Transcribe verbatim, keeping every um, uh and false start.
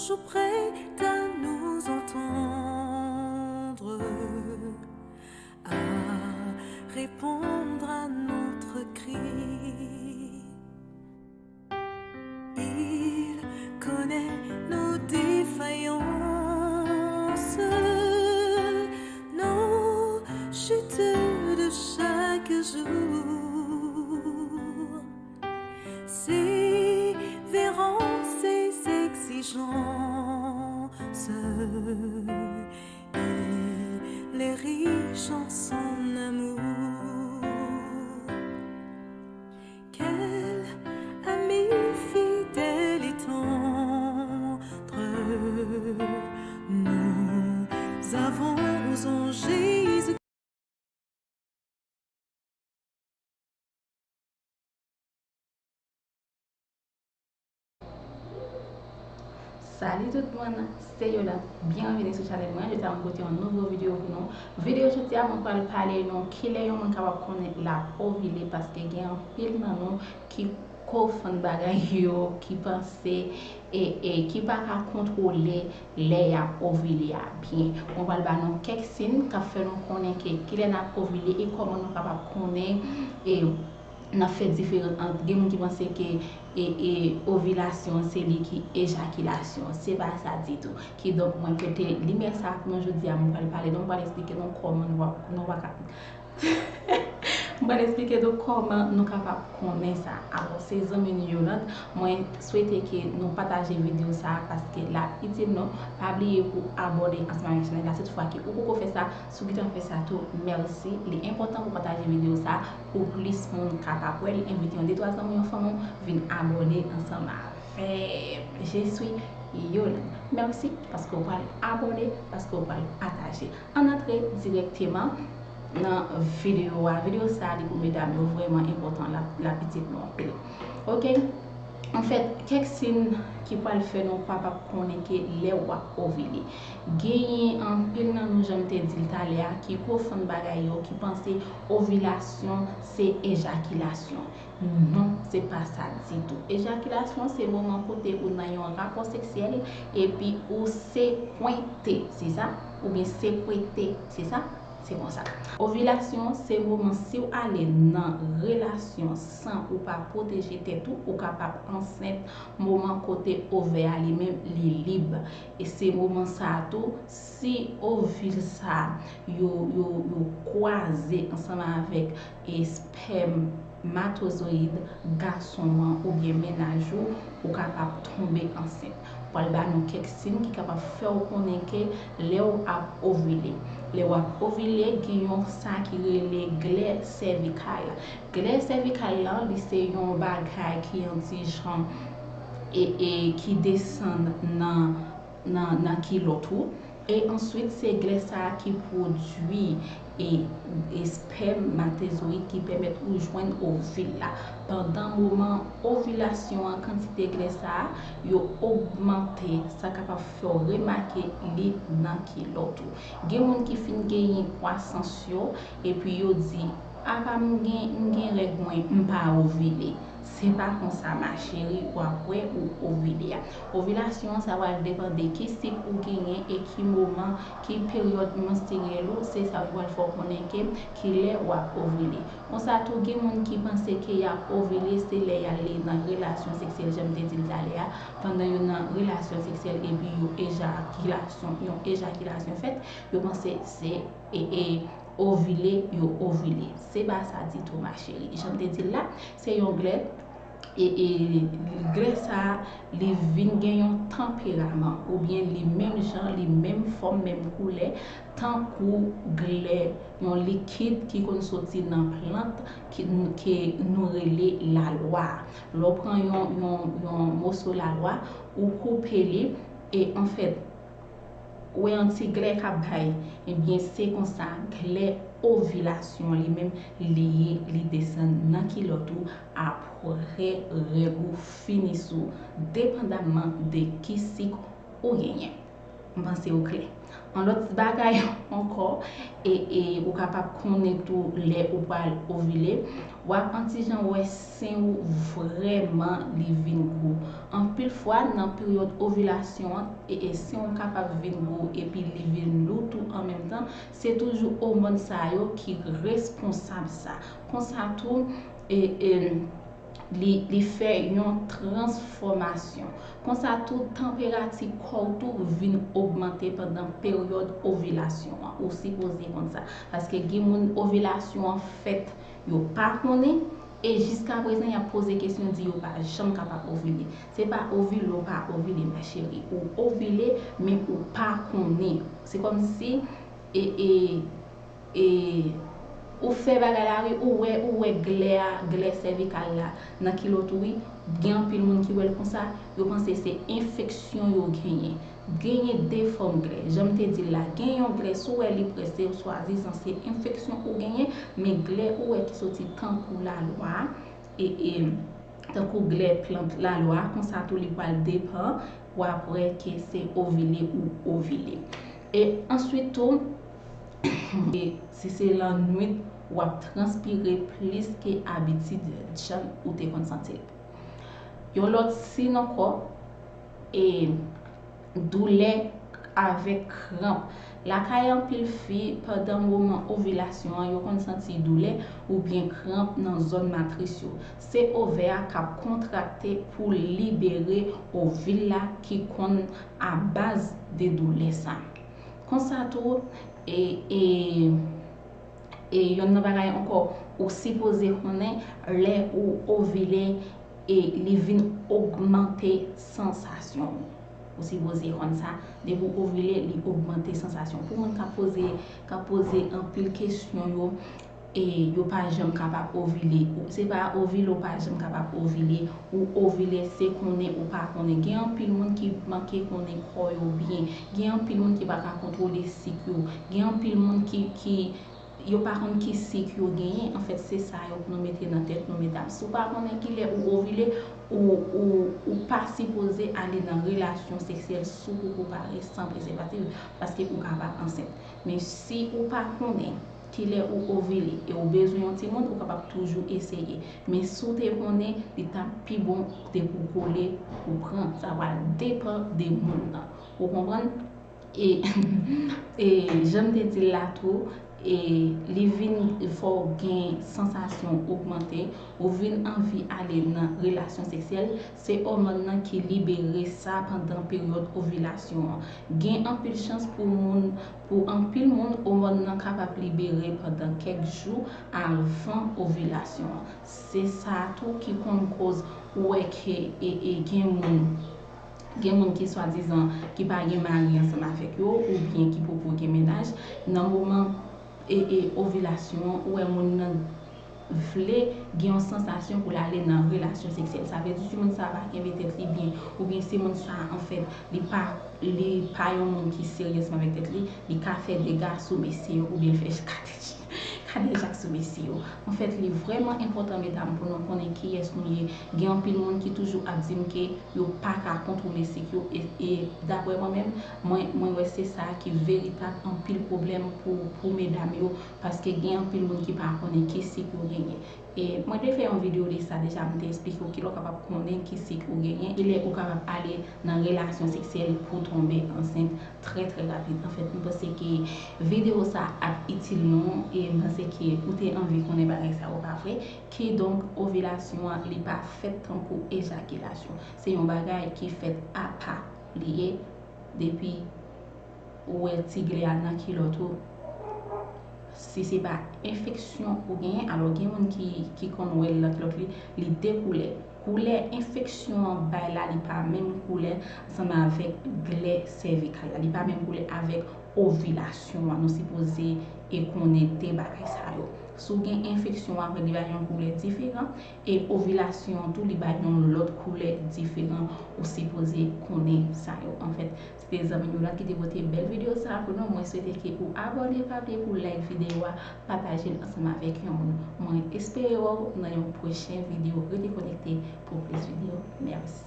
Toujours prêt à nous entendre, à répondre à notre cri. Il connaît nos défaillances, nos chutes de chaque jour. Sévérant ses exigences, il est riche en son amour. Quel ami fidèle et tendre nous avons en Jésus. Salut tout moun, se Yolande. Byenvini sou chanèl mwen. Jodi a mwen pote yon nouvo videyo pou nou. Videyo jodi a mwen pral pale nou kilè yon moun kapab konnen l ap ovile, paske gen anpil nan nou ki konfonn bagay yo, ki panse e, e ki pa ka kontwole lè y ap ovile a byen. Mwen pral ba nou kèk siy k ap fè nou konnen ke kilè n ap ovile e kòman nou kapab konnen e n ap fè diferans ant gen moun ki panse ke e, e ovilasyon se li ki ejakilasyon. Se pa sa ditou. Kidonk, mwen pote limyè sa pou nou jodi a, mwen pral pale nou, mwen pral eksplike nou kòman nou va, nou va ka Mwen pral eksplike nou kòman nou kapab konnen sa. Alò, se zanmi nou Yolande. Mwen swete ke nou pataje videyo sa a paske l ap itil nou. Pa bliye pou abòne ansanm avèk chanèl la. Si toutfwa ke ou poko fè sa, si w gentan fè sa tou, mèsi. Li enpòtan pou pataje videyo sa a pou plis moun kapab wè l. Envite yon de twa zanmi w, yon fanmi w vin abòne ansanm avè m. Je suis Yolande. Mèsi paske w pral abòne, paske w pral pataje. Ann antre dirèkteman nan videyo a. Videyo sa a, li pou medam yo, vrèman enpòtan, l ap, l ap itil nou anpil. Oke? Anfèt, kèk siy ki pral fè nou kapab konnen ke lè w ap ovile. Genyen anpil nan nou, jan m te di l talè a, ki konfonn bagay yo, ki panse ovilasyon se ejakilasyon. Non, se pa sa ditou. Ejakilasyon se moman kote ou nan yon rapò seksyèl epi ou sekwente, se sa? Oubyen sekwete, se sa? Se konsa. Ovilasyon se moman si w ale nan relasyon san ou pa pwoteje tèt ou, ou kapab ansent. Moman kote ovè a li menm li lib. E se moman sa a tou, si ovil sa a yo, yo, yo kwaze ansanm avèk espèmatozoyid gason an oubyen mennaj ou, ou kapab tonbe ansent. Pral ba nou kèk siy ki kapab fè w konnen ke lè w ap ovile. Lè w ap ovile, gen yon sa ki rele glè sèvikal. Glè sèvikal la, li se yon bagay ki yon ti jan e, e ki desann nan, nan, nan kilòt ou. E answit, se glè sa a ki pwodui e espèmatozoyid ki pèmèt ou jwenn ovil la. Pandan moman ovilasyon an, kantite glè sa a yo ogmante, sa kapab fè w remake li nan kilòt ou. Gen moun ki fin genyen kwasans yo, epi yo di, apa m gen, m gen règ mwen, m pa ovile. Se pa konsa, ma chérie, w ap wè ou ovile a. Ovilasyon an, sa pral depann de ki sik ou genyen e ki moman, ki peryòd manstiryèl ou, se sa ki pral fè w konnen ke kilè w ap ovile. Konsa tou, gen moun ki panse ke y ap ovile, se lè y ale nan relasyon seksyèl, jan m te di l talè a, pandan yo nan relasyon seksyèl epi yo ejakilasyon, yon ejakilasyon fèt, yo panse se e, e, ovile, yo ovile. Se pa sa ditou, ma chérie. Jan m te di l la, se yon glè, e, e, glè sa a, li vin gen yon tanperaman, oubyen li menm jan, li menm fòm, menm koulè, tankou glè yon likid ki konn soti nan plant ki, ke nou rele lalwa. Lè w pran yon, yon, yon moso lalwa, ou koupe li, e anfèt, ou wè yon ti glè k ap bay, ebyen, se konsa, glè ovilasyon li menm, li ye, li desann nan kilòt ou apre règ ou fini sou, depandamman de ki sik ou genyen. M panse ou klè. Yon lòt bagay ankò, e, e ou kapab konnen tou lè ou pral ovile, w ap yon ti jan wè sen ou vrèman li vin gwo. Anpil fwa, nan peryòd ovilasyon an, e, e sen ou kapab vin gwo epi li vin lou tou an menm tan. Se toujou òmòn sa yo ki responsab sa. Konsa tou, e, e, li, li fè yon transfòmasyon. Konsa tou, tanperati kò w tou vin ogmante pandan peryòd ovilasyon an. Ou sipoze konn sa. Paske gen moun ovilasyon an fèt, yo pa konnen, e jiska prezan, y ap poze kesyon, di yo pa janm kapab ovile. Se pa ovile ou pa ovile, ma chérie. Ou ovile, men ou pa konnen. Se kòmsi, e, e, e ou fè bagay la, wi, ou wè, ou wè glè a, glè sèvikal la nan kilòt ou, wi. Gen anpil moun ki wè l konsa, yo panse se enfeksyon yo genyen. Genyen de fòm glè. Jan m te di l la, gen yon glè, si w wè li prese, swadizan se enfeksyon ou genyen, men glè ou wè ki soti tankou lalwa, e, e, tankou glè plant lalwa, konsa tou li pral depann, w ap wè ke se ovile ou ovile. E answit tou, e si se lannwit, w ap transpire plis ke abitid jan ou te konn santi l. Yon lòt siy ankò, e doulè avèk kranp. Lakay anpil fi, pandan moman ovilasyon an, yo konn santi doulè oubyen kranp nan zòn matris yo. Se ovè a k ap kontrakte pou libere ovil la ki konn a baz de doulè sa. Konsa tou, e, e, e yonn nan bagay ankò, ou sipoze konnen lè ou ovile, e li vin ogmante sansasyon ou. Ou sipoze konn sa, depi w ovile, li ogmante sansasyon. Pou moun k ap poze, k ap poze anpil kesyon yo, e yo pa janm kapab ovile. Ou, se pa ovile, ou pa janm kapab ovile. Ou ovile, se konnen ou pa konnen. Gen anpil moun ki manke konnen kò yo byen. Gen anpil moun ki pa ka kontwole sik yo. Gen anpil moun ki, ki, yo pa konn ki sik yo genyen. Anfèt, se sa yo pou nou mete nan tèt nou, medam. Si w pa konnen kilè ou ovile, ou, ou, ou pa sipoze ale nan relasyon seksyèl si w poko pare san prezèvatif, paske ou ka pa ansent. Men si ou pa konnen kilè ou ovile e ou bezwen yon timoun, ou kapab toujou eseye. Men si w te konnen, li t ap pi bon depi w kole, ou pran. Sa pral depann de moun nan. Ou konprann? E, e jan m te di l la tou, e li vin fè w gen sansasyon ogmante, ou vin anvi ale nan relasyon seksyèl, se òmòn nan ki libere sa pandan peryòd ovilasyon an. Gen anpil chans pou moun, pou anpil moun, òmòn nan kapab libere pandan kèk jou avan ovilasyon an. Se sa tou ki konn koz ou wè ke, e, e gen moun, gen moun ki swadizan ki pa gen mari ansanm avèk yo oubyen ki poko gen mennaj. Nan moman, e, e ovilasyon an, ou wè moun nan vle gen yon sansasyon pou l ale nan relasyon seksyèl. Sa vle di si moun sa a pa kenbe tèt li byen, oubyen si moun sa a, anfèt, li pa, li pa yon moun ki serye ansanm avèk tèt li, li ka fè dega sou mesye yo oubyen l fè kadejak, kadejak sou mesye yo. Anfèt, li vrèman enpòtan, medam, pou nou konnen kiyès nou ye. Gen anpil moun ki toujou ap di m ke yo pa ka kontwole sik yo, e, e daprè mwen menm, mwen, mwen wè se sa ki veritab anpil pwoblèm pou, pou medam yo, paske gen anpil moun ki pa konnen ki sik yo genyen. E mwen te fè yon videyo de sa deja, m te eksplike w kilè w kapab konnen ki sik ou genyen, kilè ou kapab ale nan relasyon seksyèl pou tonbe ansent trè, trè rapid. Anfèt, m panse ke videyo sa ap itil nou, e m panse ke ou te anvi konnen bagay sa yo, pa vre? Kidonk, ovilasyon an, li pa fèt tankou ejakilasyon. Se yon bagay ki fèt apa li ye, depi ou wè ti glè a nan kilòt ou. Si se pa enfeksyon ou genyen, alò gen moun ki, ki konn wè l nan kilòt li, li de koulè. Koulè enfeksyon an bay la, li pa menm koulè ansanm avèk glè sèvikal la, li pa menm koulè avèk ovilasyon an. Nou sipoze e konnen de bagay sa yo. Si w gen enfeksyon, w ap wè li bay yon koulè diferan, e ovilasyon an tou, li bay yon lòt koulè diferan. Ou sipoze konnen sa yo. Anfèt, se te zanmi nou la ki te pote bèl videyo sa a pou nou. Mwen swete ke ou abòne, pa bliye pou like videyo a, pataje l ansanm avèk yon moun. Mwen espere wè w nan yon pwochen videyo. Rete konekte pou plis videyo. Mèsi.